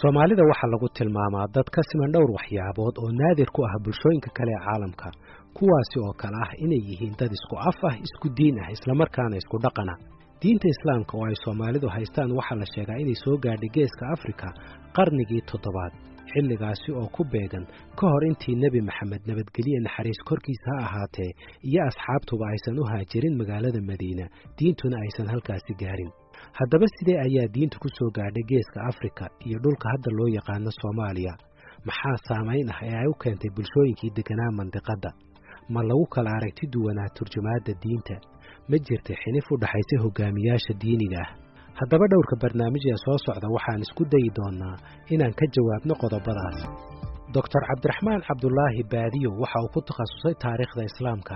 Soomaalida waxaa lagu tilmaamaa dad ka siman dhowr waxyaabood oo naadir ku ah bulshooyinka kale ee caalamka, kuwaasi oo kale ah inay yihiin dad isku af ah, isku diin ah, islamarkaana isku dhaqana. Diinta Islaamka oo ay Soomaalidu haystaan waxaa la sheegaa inay soo gaadhay Geeska Afrika qarnigii toddobaad, xilligaasi oo ku beegan ka hor intii Nebi Maxamed, nabadgelye naxariis korkiisa ha ahaatee, iyo asxaabtuba aysan u haajirin magaalada Madiina, diintuna aysan halkaasi gaarin. Haddaba sidee ayaa diintu ku soo gaadhay Geeska Afrika iyo dhulka hadda loo yaqaano Soomaaliya? Maxaa saamayn ah ee ay u keentay bulshooyinkii deganaa mandiqadda? Ma lagu kala aragti duwanaa turjumaadda diinta? Ma jirtay xinif u dhaxaysa hogaamiyaasha diiniga ah? Haddaba dhowrka barnaamij ee soo socda waxaan isku dayi doonnaa inaan ka jawaabno qodobadaas. Doctor Cabdiraxmaan Cabdulaahi Baadiyo waxa uu ku takhasusay taariikhda Islaamka.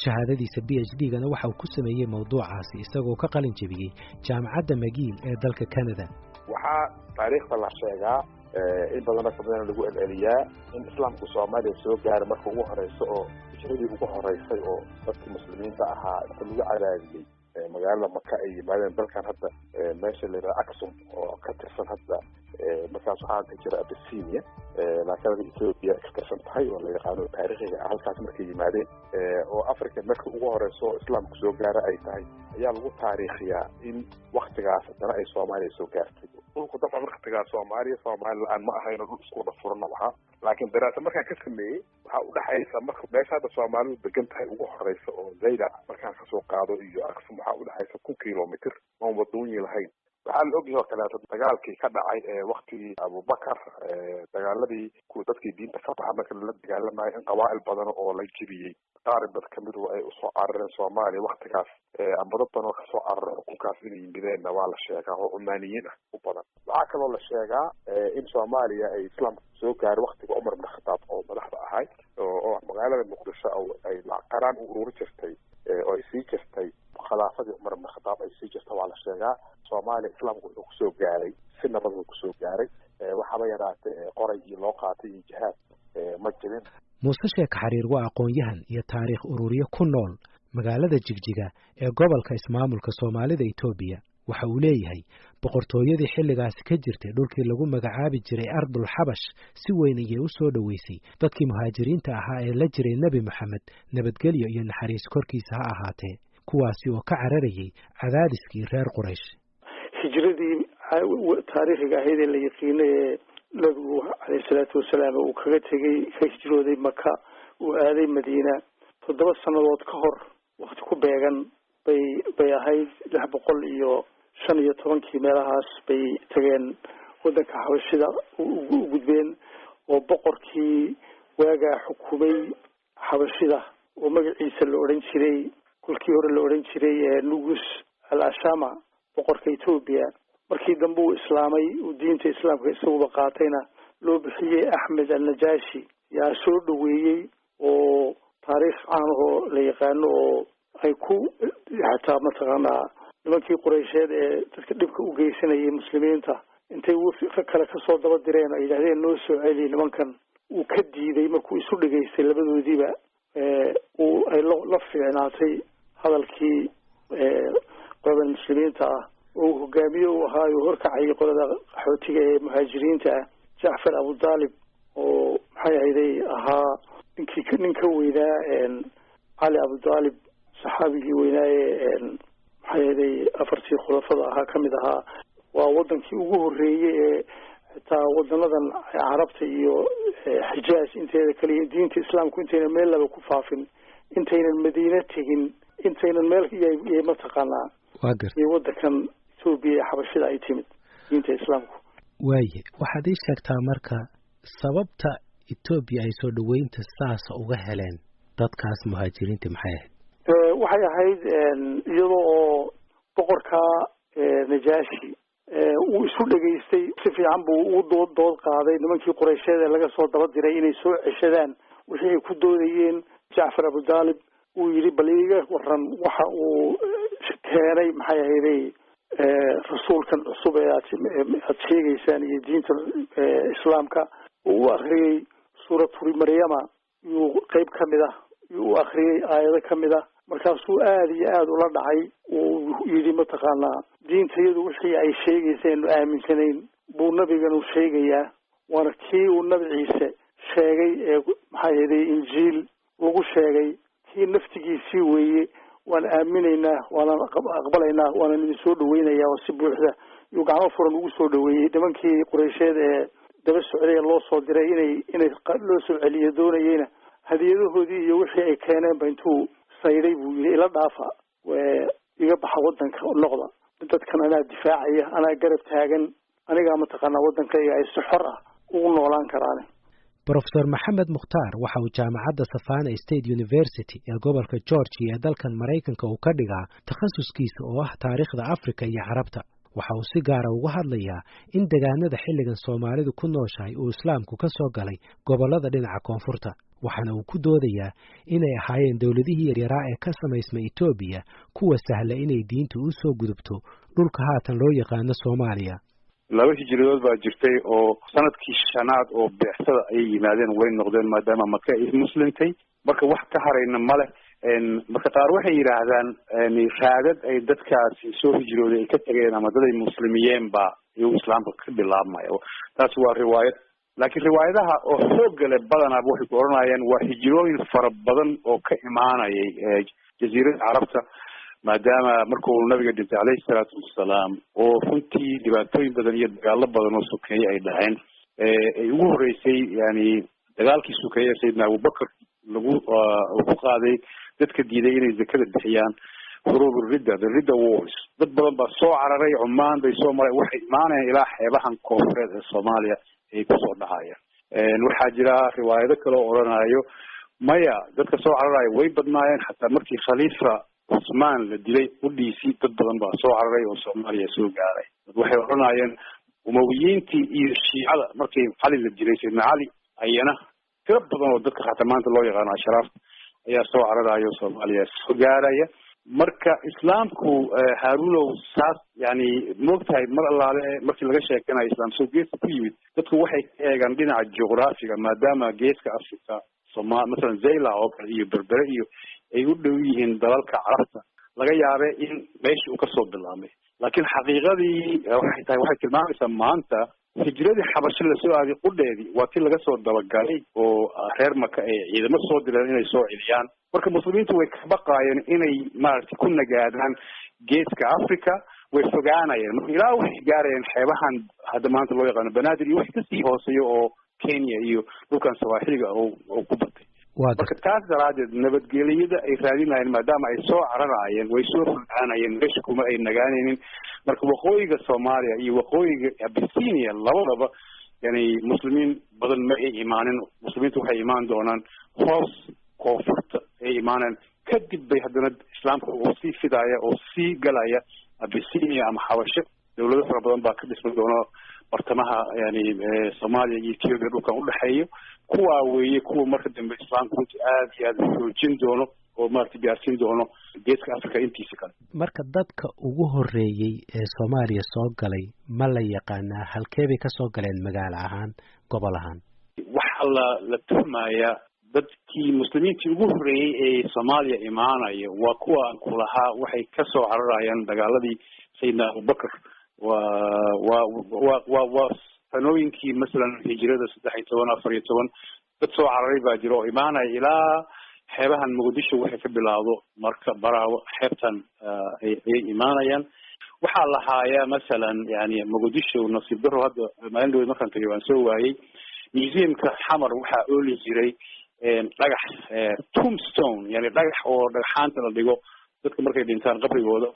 Shahaadadiisa PhD-gana waxa uu ku sameeyey mowduucaasi, isagoo ka qalin jebiyey Jaamacadda McGill ee dalka Canada. Waxaa taariikhda la sheegaa, in badanoo kamidana lagu celceliyaa, in Islaamku Soomaaliya soo gaaro marka ugu horeysa oo hijradii ugu horeysay oo dadkii Muslimiinta ahaa inta lagu cadaadiyey magaalada Maka ay yimaadeen dalkan hadda meesha la yidhaha Aksum, oo ka tirsan hadda, markaas waxaa ka jira Abyssinia, laakiin hadda Ethiopia ka tirsan tahay oo la yaqaano taariikhiga ah. Halkaas markay yimaadeen oo Africa marka ugu horeysa oo Islaamku soo gaara ay tahay ayaa lagu taariikhiyaa in waktigaas haddana ay Soomaaliya soo gaartay. Dhulku dabcan waktigaa Soomaaliya Soomaali la-aan ma ahayn oo dhul isku wada furan ahaa, laakiin daraasa markaan ka sameeyey waxaa udhexaysa marka meesha hadda Soomaalidu degan tahay ugu horeysa oo Zayda markaan kasoo qaado iyo Aksum waxaa udhexaysa 1000 kilomitr oon wadooyin lahayn. Waxaa la ogyahay oo kaleeto dagaalkii ka dhacay ee waktigii Abubakar, dagaaladii kuwa dadkii diinta ka baxa marka lala dagaalamayo, in qabaa'il badan oo la jebiyey qaar bad kamidu ay usoo carareen Soomaaliya waktigaas, amba dad badan oo kasoo carara xukunkaas inay yimideenna waa la sheegaa, oo Cumaaniyiin ah u badan. Waxaa kaloo la sheegaa in Soomaaliya ay Islaamka soo gaaray waktiga Cumar ibn Khataab oo madaxda ahay, oo magaalada Muqdisho ay qaraan u ururi jirtay oo ay sii jirtay khilaafadii Cumar ibn Khataab ay sii jirta waa la sheegaa. Soomaaliya Islaamku wuxuu kusoo gaaray si nabad uu kusoo gaaray, waxaaba yaraatay qoray iyo loo qaatay iyo jihaad ma jirin. Muuse Sheek Xariir waa aqoon-yahan iyo taariikh ururiye ku nool magaalada Jigjiga ee gobolka Ismaamulka Soomaalida Etoobiya. Waxa uu leeyahay boqortooyadii xilligaasi ka jirtay dhulkii lagu magacaabi jiray Ardul Xabash si weyn ayay u soo dhoweysay dadkii muhaajiriinta ahaa ee la jiray Nebi Moxamed, nabadgelyo iyo naxariis korkiisa ha ahaatee, kuwaasi oo ka cararayay cadaadiskii reer Quraysh. Hijradii taariikhiga ahayd ee la yaqiinay ee Nabigu caleyhi salaatu wasalaam uu kaga tegey, ka hijrooday Maka, uu aaday Madiina, 7 sanadood ka hor wakti ku beegan bay ahayd. 615-kii meelahaas bay tageen waddanka Xabashida u gudbeen, oo boqorkii waagaa xukumay Xabashida oo magaciisa la odhan jiray, kolkii hore la odhan jiray Nugus al Ashama, boqorka Etoobiya, markii dambe uu islaamay, uu diinta Islaamka isaguba qaatayna loo bixiyey Axmed al Najaashi, yaa soo dhaweeyey, oo taariikh caan ahoo la yaqaano oo ay ku xataa mataqaanaa nimankii Qureysheed ee dadka dhibka u geysanayay Muslimiinta intay wafdi kale kasoo daba direen ay yidhahdeen noo soo celi nimankan, uu ka diiday. Markuu isu dhegaystay labadoodiiba uu ay la fiicnaatay hadalkii qoladan Muslimiinta ah oo uu hogaamiye u ahaa, uu horkacayay qolada qaxootiga ee muhaajiriinta ah, Jacfar Abudaalib, oo maxay ahayday ahaa ninkii nin ka weynaa Cali Abudaalib, saxaabigii weynaaye maxay ahayday afartii khulafada ahaa kamid ahaa. Waa wadankii ugu horreeyey ee xitaa wadanadan Carabta iyo Xijaaj inteeda kaliya diinta Islaamku intaynan meel laba ku faafin, intaynan Madiine tegin, intaynan meel y mataqaanaa iyo wadankan Etoobiya ee Xabashida ay timid diinta Islaamku. Waaye, waxaad ii sheegtaa marka sababta Etoobiya ay soo dhaweynta saasa uga heleen dadkaas muhaajiriinta maxay ahayd? Waxay ahayd iyadoo oo boqorka Najaashi uu isu dhegaystay si fiican buu ugu dood qaaday nimankii Qureysheed ee laga soo daba diray inay soo ceshadaan wixii ay ku doodayeen. Jacfar Abudaalib uu yidhi bal iiga waran waxa uu keenay, maxay ahayday, rasuulkan cusub ee aad sheegaysaan iyo diinta Islaamka. Uu u akriyey suuratu Maryama, yuu qeyb kamid ah yuu u akriyey, aayado kamid ah. Markaasuu aada iyo aada ula dhacay, uu yidhi mataqaanaa diintayadu wixii ay sheegaysa aynu aaminsanayn Buu nabiganu sheegayaa, waana kii uu Nabi Ciise sheegay ee maxaa yeelay Injiil lagu sheegay, kii naftigiisii weeye. Waan aaminaynaa, waanan aqbalaynaa, waanan idin soo dhaweynayaa. Oo si buuxda yuu gacmo furan ugu soo dhaweeyey nimankii Qureysheed ee daba socday ee loo soo diray inay loo soo celiyo doonayeyna. Hadiyadahoodii iyo wixii ay keeneenba intuu saydhay buu yidhi: "Ila dhaafa, iga baxa, waddanka noqda, dadkan anaa difaacaya, anaa garab taagan, anigaa mataqaanaa waddankayga ay si xor ah ugu noolaan karaane." Profesor Maxamed Mukhtaar waxa uu jaamacadda Savannah State University ee gobolka Georgia ee dalkan Maraykanka uu ka dhigaa takhasuskiisa oo ah taariikhda Afrika iyo Carabta. Waxa uu si gaara uga hadlayaa in degaanada xilligan Soomaalidu ku nooshahay uu Islaamku ka soo galay gobollada dhinaca koonfurta, waxaana uu ku doodayaa inay ahaayeen dowladihii yaryaraa ee ka samaysmay Etoobiya kuwa sahla inay diintu u soo gudubto dhulka haatan loo yaqaano Soomaaliya. Laba hijradood baa jirtay oo sanadkii shanaad oo beexsada ayay yimaadeen, way noqdeen maadaama Maka ay muslimtay. Marka wax ka harayna male. Marka qaar waxay yidhaahdaan raadad ay dadkaasi soo hijrooday ay ka tageen ama dad ay muslimiyeen baa iyuu Islaamka ka bilaabmaya. Taasi waa riwaayad, laakiin riwaayadaha oo xoogga leh badanaaba waxay ku odhanayaan waa hijrooyin fara badan oo ka imaanayay Jasiiradda Carabta, maadaama markuu nabiga dhintay caleyhi salaatu wasalaam oo runtii dhibaatooyin badan iyo dagaalo badan oo sokeeye ay dhaceen, ay ugu horreysay yani dagaalkii sokeeye Sayidna Abubakar lagu ku qaaday dadka diiday inay zakada bixiyaan, xuruub ridda, the Ridda Wars. Dad badan baa soo cararay, Cumaan bay soo maray, waxay imaanayaan ilaa xeebahan koonfureed ee Soomaaliya ay kusoo dhacayaan. Waxaa jira riwaayado kale oo odhanayo maya, dadka soo cararaya way badnaayeen, xataa markii Khaliifa Cusmaan la dilay qudhiisii dad badan baa soo cararay oo Soomaaliya soo gaaray. Waxay odhanayeen Umawiyiintii iyo Shiicada markii Cali la dilay, Sayidna Cali, ayana tiro badan oo dadka xataa maanta loo yaqaano ashraafta ayaa soo cararaya oo Soomaaliya soo gaaraya. Marka Islaamku, Haarunow, saas yani moogtahay, mar allaale markii laga sheekanayo Islaam soo geeska ku yimid, dadku waxay ka eegaan dhinaca juqraafiga, maadaama geeska Africa Soma masalan Zayla oo kale iyo Berbere iyo ay u dhow yihiin dalalka Carabta, laga yaabe in meesha uu kasoo bilaabmay. Laakiin xaqiiqadii waxay tahay, waxay tilmaamaysaa maanta hijradii Xabasho lasoo aaday qudheedii waa tii laga soo dabagalay oo reer Maka ay ciidamo soo direen inay soo celiyaan. Marka muslimiintu way ka baqaayeen inay maaragtay ku nagaadaan geeska Africa, way fogaanayeen. Marka ilaa waxay gaarayeen xeebahan hadda maanta loo yaqaano Banaadir iyo wax kasii hooseeya oo Kenya iyo dhulkan Sawaaxiliga oo ku batay. Marka taas daraaddeed nabadgeliyada ay raadinayeen, maadaama ay soo cararaayeen, way soo fogaanayeen, meesha kuma ay nagaanaynin. Marka waqooyiga Soomaaliya iyo waqooyiga Abisinia labadaba yani muslimiin badan ma ay imaanin. Muslimiintu waxay imaan doonaan hoos koonfurta ay imaaneen, kadib bay haddana Islaamka uu sii fidaaya oo sii galaya Abisinia ama Xabasho. Dawlado fara badan baa ka dhismi doona bartamaha yani Soomaaliya iyo Ethiopia dhulkan udhexeeyo. Kuwaa weeye kuwa marka dambe Islaamku runtii aada iyo aada xoojin doono oo maaragtay gaarsiin doono geeska Africa intiisa kale. Marka dadka ugu horreeyey ee Soomaaliya soo galay ma la yaqaanaa? Halkee bay kasoo galeen, magaalo ahaan, gobol ahaan? Waxaa la tuhmayaa dadkii muslimiintii ugu horreeyey ee Soomaaliya imaanaya waa kuwa aan ku lahaa waxay kasoo cararayaan dagaaladii Sayidna Abubakar. Waa sanooyinkii masalan hijrada 13, 14, dad soo cararay baa jira oo imaanaya ilaa xeebahan Muqdisho waxay ka bilaawdo, marka Baraawo xeebtan ayay imaanayaan. Waxaa lahaayaa masalan yani Muqdisho, nasiib daro hadda maalin dhaweyd markaan tagay waan soo waayey, museumka Xamar waxaa ooli jiray dhagax tombstone, yani dhagax oo dhagxaanta la dhigo dadka markay dhintaan qabrigooda,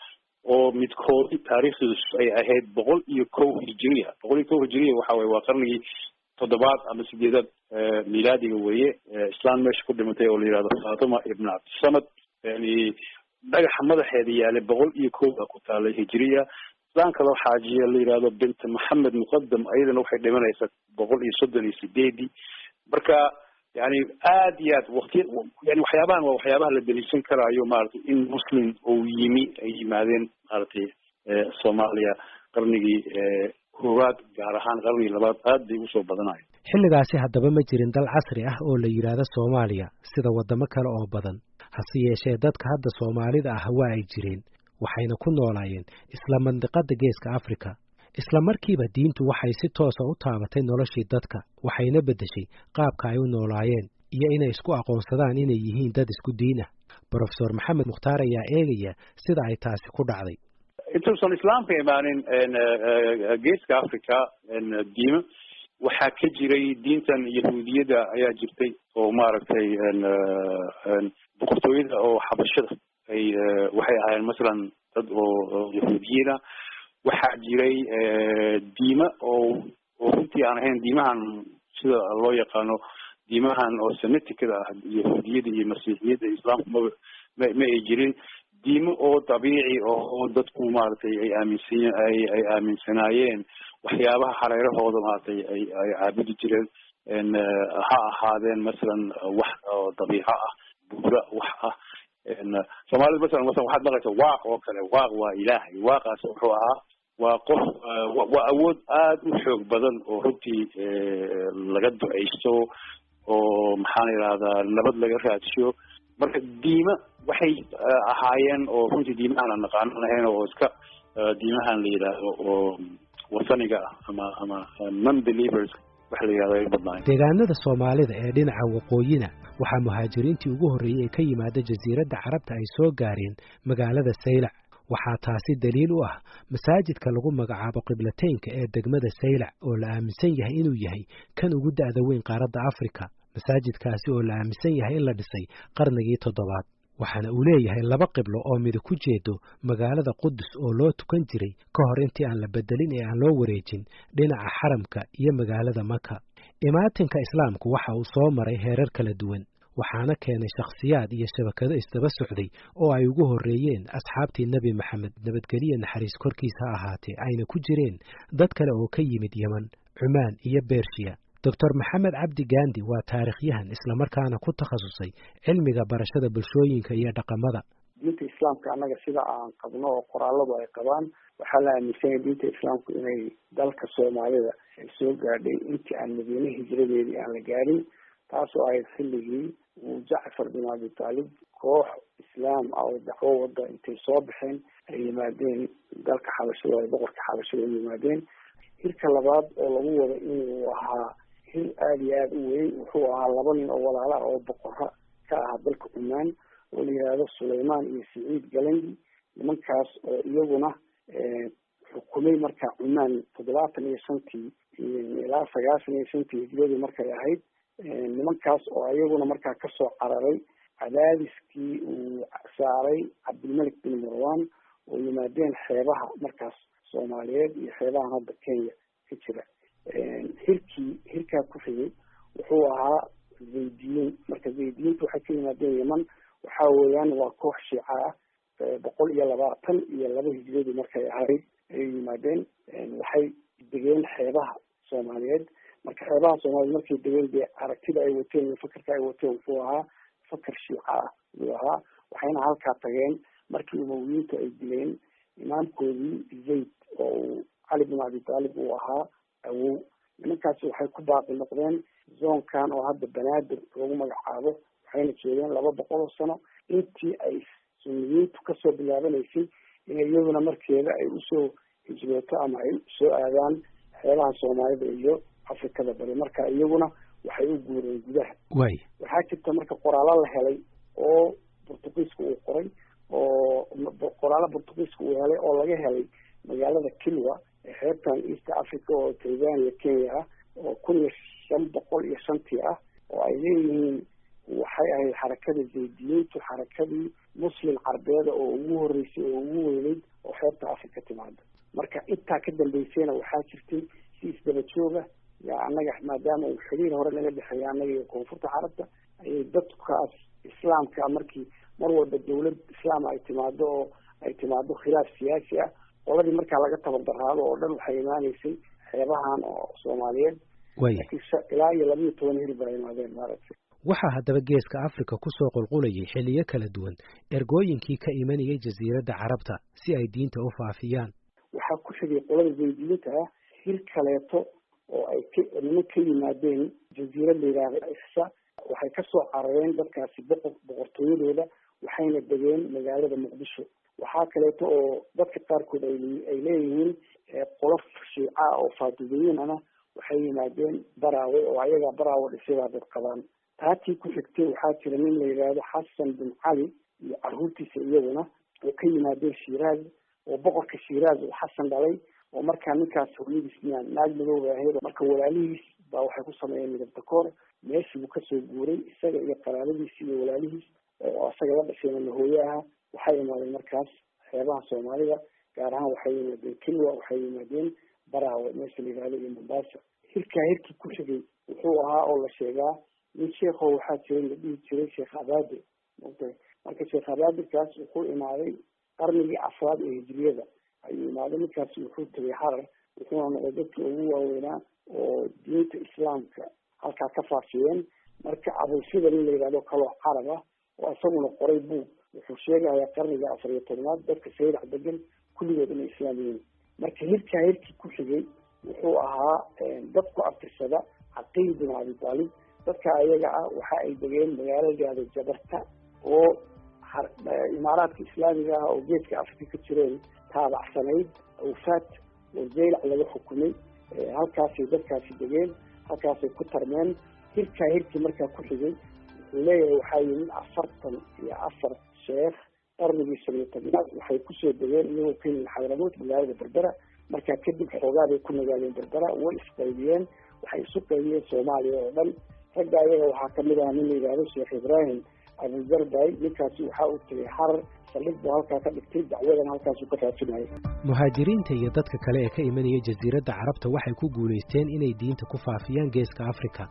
oo midkoodi taariikhdiisu ay ahayd 101 hijiriya. 101 hijiriya waxa weye waa qarnigii toddobaad ama sideedaad milaadiga weeye. Islaan meesha ku dhimatay oo la yihahdo Fatima ibn Cabdisamad, yani dhagaxa madaxeeda yaalay 101 baa ku taalay hijiriya. Islaan kaloo xaajiya la yihahdo Binta Maxamed Muqadam, ayadana waxay dhimanaysaa 138-dii. Marka yani aad iyo aad waqtiya yani waxyaabahan waa waxyaabaha la daliishan karaayo maaragtay in muslim uu yimi, ay yimaadeen maaragtay Soomaaliya qarnigii koowaad, gaar ahaan qarnigii labaad aad bay usoo badanayo. Xilligaasi haddaba ma jirin dal casri ah oo la yidhaahdo Soomaaliya sida waddamo kale oo badan. Hase yeeshee dadka hadda Soomaalida ah waa ay jireen, waxayna ku noolaayeen isla mandiqada geeska Afrika. Isla markiiba diintu waxay si toosa u taabatay noloshii dadka, waxayna beddeshay qaabka ay u noolaayeen iyo inay isku aqoonsadaan inay yihiin dad isku diin ah. Brofesor Maxamed Mukhtaar ayaa eegaya sida ay taasi ku dhacday. Intuusan islaamka imaanin Geeska Africa, diimo waxaa ka jiray. Diintan Yahuudiyadda ayaa jirtay oo maaragtay boqortooyada oo Xabashada ay waxay ahaayeen masalan dad oo Yahuudiyiin ah. Waxaa jiray diimo oo runtii aan ahayn diimahan sida loo yaqaano, diimahan oo Semiticada ah, Yahuudiyada iyo Masiixiyadda. Islaamku maba ma ay jirin. Diimo oo dabiici oo dadku maaragtay ay aaminsan ay aaminsanaayeen, waxyaabaha hareerahooda maaragtay ay caabudi jireen, ha ahaadeen masalan wax oo dabiico ah, buura wax ah. Soomaalida masalan waxaad maqlaysa Waaq oo kale. Waaq waa Ilaahay. Waaqaas wuxuu ahaa waa qof, waa awood aada u xoog badan oo runtii laga duceysto oo, maxaan idhahdaa, nabad laga raadsho. Marka diima waxay ahaayeen oo runtii diimahan aan naqaanan ahayn, oo iska diimahan la yidhaahdo oo wasaniga ah ama non believers waxa la yidhahdo ay badnaayeen. Deegaanada Soomaalida ee dhinaca waqooyina waxaa muhaajiriintii ugu horreeyey ee ka yimaada Jasiiradda Carabta ay soo gaareen magaalada Saylac. Waxaa taasi daliil u ah masaajidka lagu magacaabo Qiblateynka ee degmada Saylac, oo la aaminsan yahay inuu yahay kan ugu da'da weyn qaaradda Afrika. Masaajidkaasi oo la aaminsan yahay in la dhisay qarnigii toddobaad, waxaana uu leeyahay laba qiblo oo midi ku jeedo magaalada Qudus oo loo tukan jiray ka hor intii aan la bedelin ee aan loo wareejin dhinaca xaramka iyo magaalada Maka. Imaatinka islaamku waxa uu soo maray heerar kala duwan, waxaana keenay shakhsiyaad iyo shabakado isdaba socday oo ay ugu horreeyeen asxaabtii Nebi Maxamed, nabadgelyo naxariis korkiisa ha ahaatee, ayna ku jireen dad kale oo ka yimid Yeman, Cumaan iyo Bershiya. Doctor Maxamed Cabdi Gandi waa taarikhyahan islamarkaana ku takhasusay cilmiga barashada bulshooyinka iyo dhaqamada. Diinta islaamka annaga sida aan qabno oo qoraaladu ay qabaan, waxaa la aaminsanyay diinta islaamku inay dalka Soomaalida ay soo gaadhay intii aan Madiine hijradeedii aan la gaadhin, taasoo ahayd xilligii uu Jacfar bin Abi Taalib koox islaam ah oo dacwo wada intay soo baxeen ay yimaadeen dalka Xabashada, ay boqorka Xabashada u yimaadeen. Hirka labaad oo lagu wado inuu ahaa hir aada iyo aada u weyn wuxuu ahaa laba nin oo walaala ah oo boqora ka ahaa dalka Cumaan oo la yihahdo Sulaymaan iyo Saciid Galandi. Nimankaas oo iyaguna xukumay marka Cumaan 75-tii ilaa 95-tii hijradii markay ahayd. Nimankaas oo iyaguna markaa kasoo cararay cadaadiskii uu saaray Cabdilmalik bin Marwan oo yimaadeen xeebaha markaas Soomaaliyeed iyo xeebahan hadda Kenya ka jira. Hirkii hirkaa ku xigay wuxuu ahaa Zaydiyiin. Marka Zaydiyiintu waxay ka yimaadeen Yeman. Waxa weeyaan waa koox Shiica ah. 122 hijradii markay ahayd ayay yimaadeen. Waxay degeen xeebaha Soomaaliyeed. Marka xeebaha Soomaaliyeed markay degeen, dee aragtida ay wateen iyo fakarka ay wateen wuxuu ahaa fakar Shiica ah ayuu ahaa. Waxayna halkaa tageen markii Umawiyiintu ay dileen imaamkoodii Zayd oo uu Cali bin Abi Taalib uu ahaa awow. Nimankaasi waxay ku baaqi noqdeen zoonkan oo hadda Banaadir lagu magacaabo, waxayna joogeen 200 oo sano intii ay Suniyiintu kasoo bilaabanaysay inay iyaduna markeeda ay usoo hijrooto ama ay soo aadaan xeebaha Soomaalida iyo Afrikada Bari. Marka iyaguna waxay u guureen gudaha. Waxaa jirta marka qoraallo la helay oo Portugiiska uu qoray, oo qoraallo Portugiiska uu helay oo laga helay magaalada Kilwa ee xeebtan East Africa oo Tanzania, Kenya ah, oo 1505-tii ah, oo ay leeyihiin waxay ahayd xarakada Zaydiyiintu xarakadii Muslim Carbeeda oo ugu horreysay oo ugu weyneyd oo xeebta Africa timaada. Marka intaa ka dambeysayna waxaa jirtay si isdaba jooga yaa annaga, maadaama uu xiriir hore naga dhexeeya annaga iyo koonfurta Carabta, ayay dadkaas islaamka markii mar walba dawlad islaam ay timaado oo ay timaado khilaaf siyaasi ah, qoladii markaa laga tabardaraado oo dhan waxay imaaneysay xeebahan oo Soomaaliyeed. Ilaa iyo 12 hil baa imaadeen, maaragtay. Waxaa haddaba Geeska Afrika ku soo qulqulayay xilliyo kala duwan ergooyinkii ka imanayay Jasiiradda Carabta si ay diinta u faafiyaan. Waxaa ku xigay qolada Zaydiyiinta ah hir kaleeto oo ay ka niman ka yimaadeen jasiirad la yidhaahda Ixsa. Waxay kasoo carareen dadkaasi boqortooyadooda, waxayna degeen magaalada Muqdisho. Waxaa kaleeto oo dadka qaarkood ay leeyihiin Qolof shiica oo faatidiyiin ana waxay yimaadeen Baraawe, oo ayagaa Baraawe dhisay baa dad qabaan. Taatii ku xigtay waxaa jira nin la yidhaahdo Xasan bin Cali iyo caruurtiisa iyaguna oo ka yimaadeen Shiiraaz, oo boqorka Shiiraaz uu Xasan dhalay, oo markaa ninkaas hooyadiis miyaan naag madow bay ahayd. Marka walaalihiis baa waxay ku sameeyeen midab takoor. Meeshii buu kasoo guuray isaga iyo qaraabadiisi iyo walaalihiis oo isaga la dhashayna lahooye aha. Waxay imaadeen markaas xeebaha Soomaalida, gaar ahaan waxay yimaadeen Kilwa, waxay yimaadeen Baraawe meesha la yidhahdo iyo Mombasa. Hirkaa hirkii ku xigay wuxuu ahaa oo la sheegaa nin sheekho waxaa jiray la dhihi jiray Sheekh Abaadir, maogtahay. Marka Sheekh Abaadirkaas wuxuu imaaday qarnigii afraad ee hijriyada ayuu imaaday. Ninkaasi wuxuu tegay Harar, wuxuuna noqday dadkii ugu waaweynaa oo diinta islaamka halkaa ka faafiyeen. Marka Abulfida nin la yidhahdo kaloo carab ah oo isaguna qoray buug, wuxuu sheegayaa qarniga 14aad dadka Sayrac degan kulligood inay islaam yihiin. Marka hirkaa hirkii ku xigay wuxuu ahaa dad ku abtirsada Caqiil bin Abi Taalib. Dadka ayaga ah waxa ay degeen magaalo la yihahdo Jabarta oo imaaraadka islaamiga ah oo geeska Afrika ka jireen taabacsanayd Awfaat oo Zaylac laga xukumay. Halkaasay dadkaasi degeen, halkaasay ku tarmeen. Hirkaa hirkii markaa ku xigay wuxuu leeyahay waxaa yimid 44 sheekh qarnigii 15aad, waxay kusoo degeen iyagoo ka yimid Xadramout magaalada Berbera. Markaa kadib xoogaa bay ku nagaadeen Berbera, way isqaybiyeen, waxay isu qaybiyeen Soomaaliya oo dhan. Ragga ayaga waxaa kamid ah nin la yidhaahdo Sheekh Ibraahim Abuzarbay. Ninkaasi waxaa uu tegay Xarar, saldhig buu halkaa ka dhigtay, dacwadan halkaasuu ka faafinayay. Muhaajiriinta iyo dadka kale ee ka imanaya jasiiradda Carabta waxay ku guulaysteen inay diinta ku faafiyaan geeska Afrika.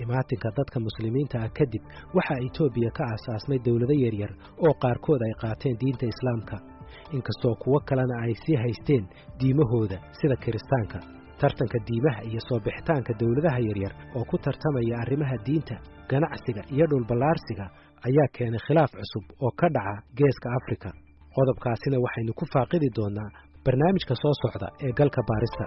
Imaatinka dadka muslimiinta ah kadib waxaa Itoobiya ka aasaasmay dowlado yaryar oo qaarkood ay qaateen diinta islaamka, inkastoo kuwo kalena ay sii haysteen diimahooda sida kiristaanka. Tartanka diimaha iyo soo bixitaanka dowladaha yaryar oo ku tartamaya arrimaha diinta, ganacsiga iyo dhulballaarsiga ayaa keenay khilaaf cusub oo ka dhaca geeska Afrika. Qodobkaasina waxaynu ku faaqidi doonnaa barnaamijka soo socda ee Galka Baarista.